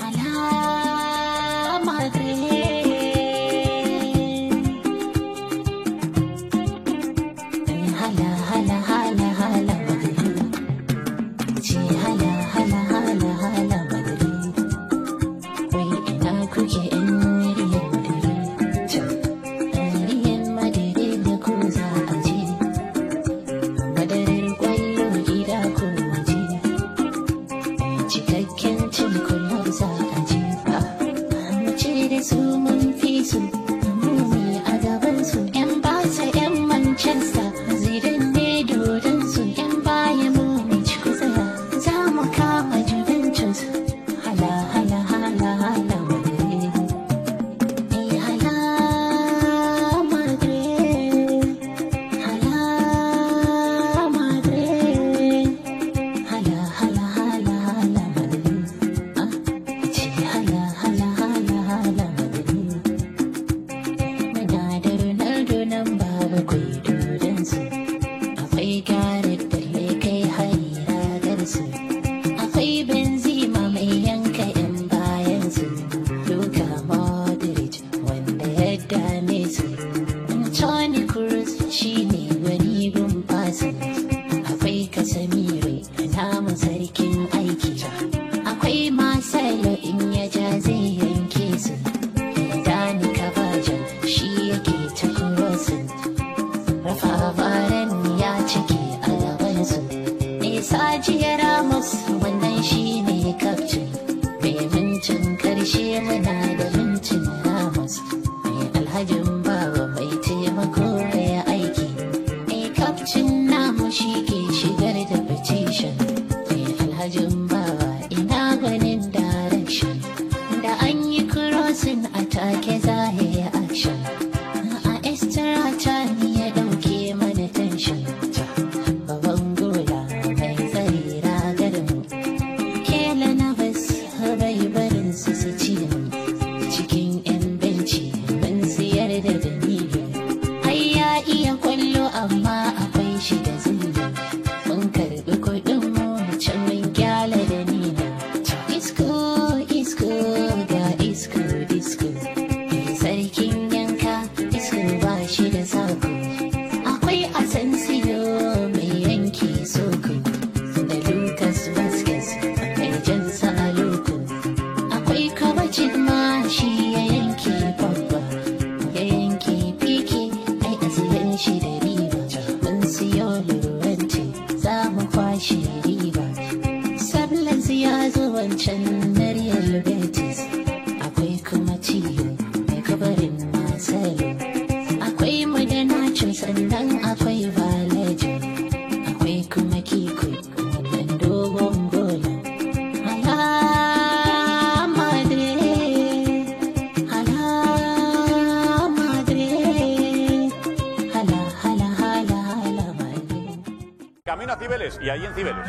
Hala Madrid. Hala hala hala hala Madrid. Ce hala hala hala hala Madrid. Wai ina kuke 'yan Real Madrid? Real Madrid da ku za a je. Madarar kwallo gida ko waje. Cikakken cin kullum za a je. Mu ce da su mun fi su, mu ne a gaban su. 'Yan Barca, 'yan Manchester, Zidane ne dodon su. 'Yan baya mu ne ci ku tsaya, za mu kama Juventus. Hala hala hala hala Madrid. Eh, hala Madrid. Hala Madrid. Hala hala hala hala Madrid. Ah, ce hala hala hala hala Madrid. Muna da Ronaldo nan babu kwai dodon su. Akwai Gareth Bale kai hari ragar su. Akwai Benzema mai yanka 'yan bayan su. Luka Modric wanda ya dame su. Toni Kroos shi ne wani gun passing. Akwai Casemiro namu sarkin aiki. Akwai Marcelo in ya ja zai yanke su. Dani Carvajal shi yake ta crossing. Rafa Varane ya cike a gabansu. Sergio Ramos wannan shi ne captain. Mai mintin karshe muna da mintin Ramos. Mai alhajin bawa mai taimako mai aiki. Captain namu shi ke shigar da petition. Mai alhajin bawa ina gwanin direction. Da an yi crossing a take za ya yi action. A extra time ya dauke mana tension. Babban gola mai tsare ragar mu. Keylor Navas bai barin su su ci mu. Cikin 'yan benci mun siyar da Danilo. Ai ya iya kwallo amma akwai shi da zulmi. Mun karbi kuɗin mu can mun kyale Danilo. Isco, Isco, ga Isco disco. Sarkin yanka Isco ba shi da sako. Akwai Asensio mai yanki soko. Da Lucas Vazquez mai jansa a loko. Akwai Kovacic ma shi ya yanke Pogba. Ya yanke Pique ai a siyan shi da riba. Mun siyo Llorente za mu kwashe riba. Sablans ya zo wancan na Real Betis. Akwai kuma Theo mai kabarin Marcelo. Akwai mu da Nacho sannan akwai Vallejo. Akwai kuma Kiko wannan dogon gola. Hala Madrid. Hala Madrid. Hala hala hala hala Madrid. Camino a Cibeles y ahí en Cibeles.